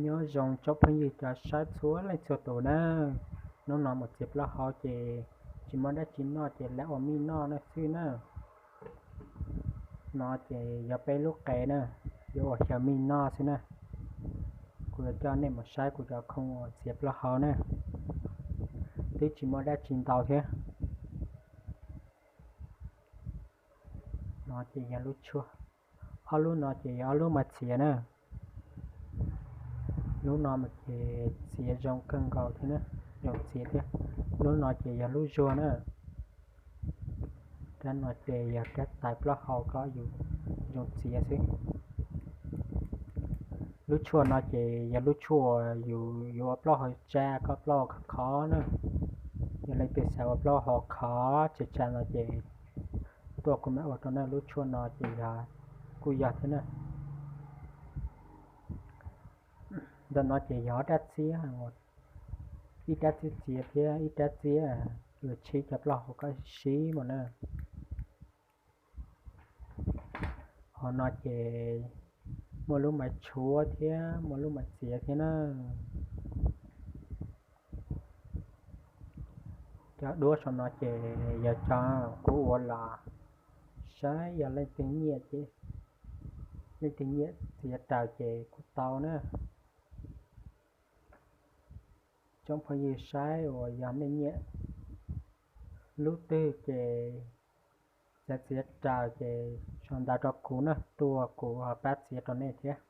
Nyob zoo tsoom phooj ywg cov saib txhua leej txhua tus na. Hnub no mus txiav plaub hau ces tsis muaj dab tsi noj ces lawv ua mij noj no xwb na. No ces yog peb lub qe na, yuav ua xyaw mij noj xwb na. Kuv yuav coj nej mus saib kuv cov khoom uas txiav plaub hau na, twb tsis muaj dab tsi ntau thiab. No ces yog lub tshuaj, ob lub no ces yog ob lub mas txiav na. Lub no mas ces txiav zoo kawg nkaus thiab, zoo txiav thiab. Lub no ces yog lub zuag na. Rab no ces yog rab tais plaub hau kom yus zoo txiav xwb. Lub tshuaj no ces yog lub tshuaj yus yuav ua plaub hau tsa kom plaub hau khov khov na. Yog leej twg xav ua plaub hau khov tsa tsa no ces tuaj kuv mam ua rau nej. Lub tshuaj no ces yog, kuj yog thiab na. Ntawm no ces yog ob rab txiab, ib rab txiab txiav thiab ib rab txiab yus tshib cov plaub hau kom sib mus na. Hauv no ces muaj lub mas tshuab thiab muaj lub mas txiav thiab na. Cov duab saum no ces yog cov kuv ua los saib yog leej twg nyiam ces, leej twg nyiam txiav raws ces kuj tau na. Tsoom phooj ywg saib uas yog nej nyiam lub twg ces xav txiav raws ces sau ntawv rau kuv na, tuaj kuv ho pab txiav rau nej thiab.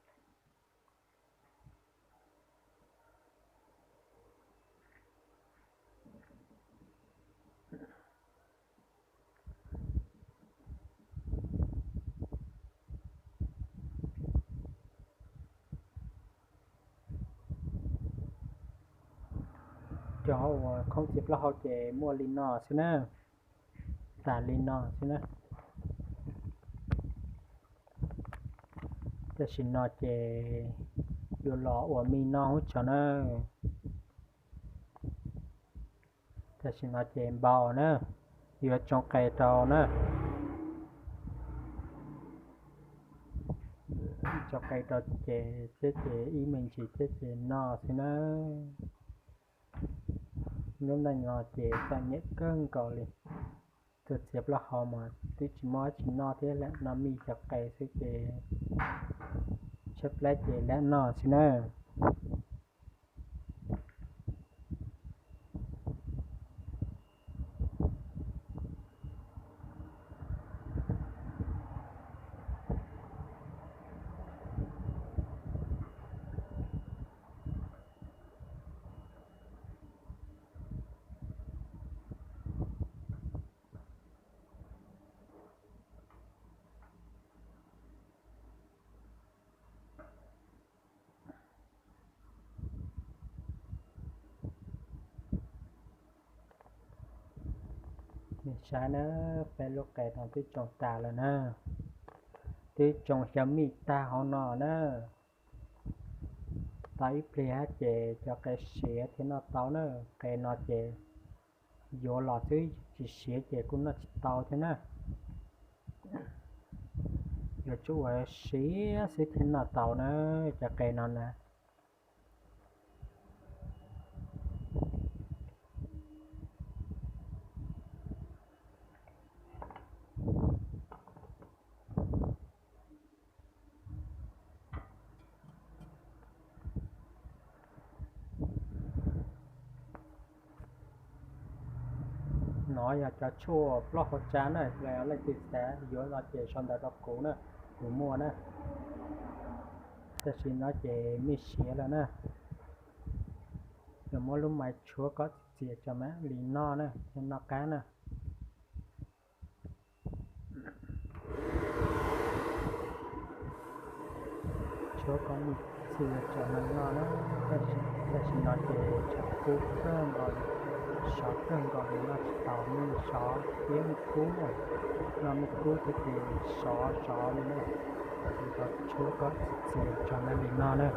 Cov uas khoom txiav plaub hau ces muaj li no xwb na, tas li no xwb na. Tam sim no ces yuav los ua mij noj hub tso na. Tam sim no ces npau na, yuav tsoo qe rau na. Tsoo qe rau ces thiab ces ib me ntsis thiab ces noj xwb na. Lub neej no ces txom nyem kawg nkaus li. Tus txiav plaub hau mas twb tsis muaj dab tsi noj thiab, lam noj mij cov qe xwb ces tshaib plab ces lam noj xwb na. Nej saib na, peb lub qe no twb tsoo tas lawm na, twb tsoo xyaw mij tag hauv no na. Tau ib pliag ces cov qe siav thiaj noj tau na. Qe no ces yuav los xwb, tsis siav ces kuj noj tsis tau thiab na. Yuav tsum ua siav xwb thiaj noj tau na, cov qe no na. No yog cov tshuaj plaub hau tsa na, leej twg xav yuav no ces sau ntawv rau kuv na, kuv muaj na. Tam sim no ces mij siav lawm na, yuav muab lub mais tshuab kom txias txias tso mam li noj na, thiaj noj qab na. Tshuab kom mij txias tso mam noj na. Tam sim no ces tshav kub kawg nkaus li, sov kawg nkaus li, noj tsis tau, mij sov thiab mij kub na. Noj mij kub thiab ces sov sov li na. Ces tshuab kom txias tso mam li noj na.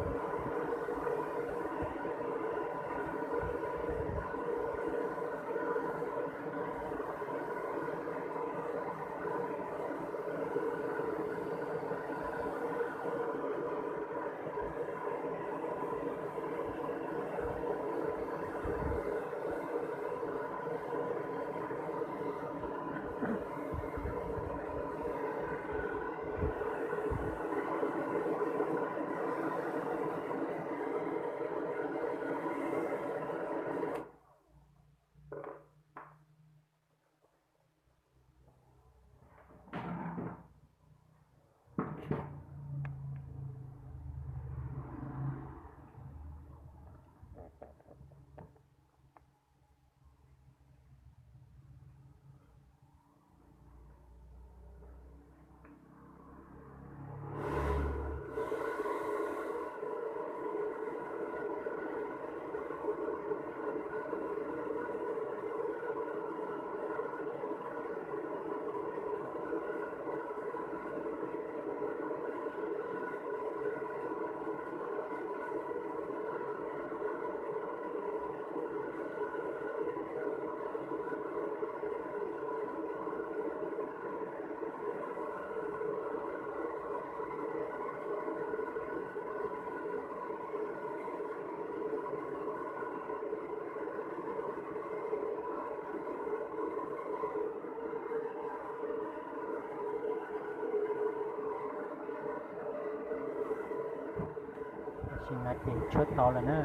Tam sim no ces tshuab tau lawm na.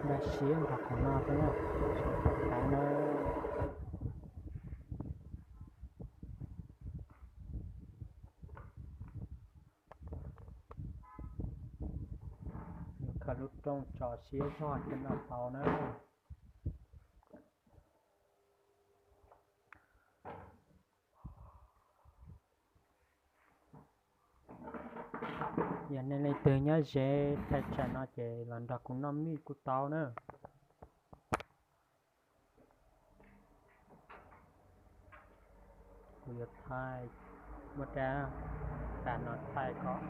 Nkag siab nrog kuv noj xwb na, sawv daws na. Yuav khaws lub rooj tso siab zog thiaj noj tau na. Yog nej leej twg nyob ze thaij tsam no ces los nrog kuv noj mij kuj tau na. Kuv yuav thaij muab rab tam no thaij kom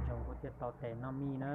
zoo kuv thiaj tau tes noj mij na.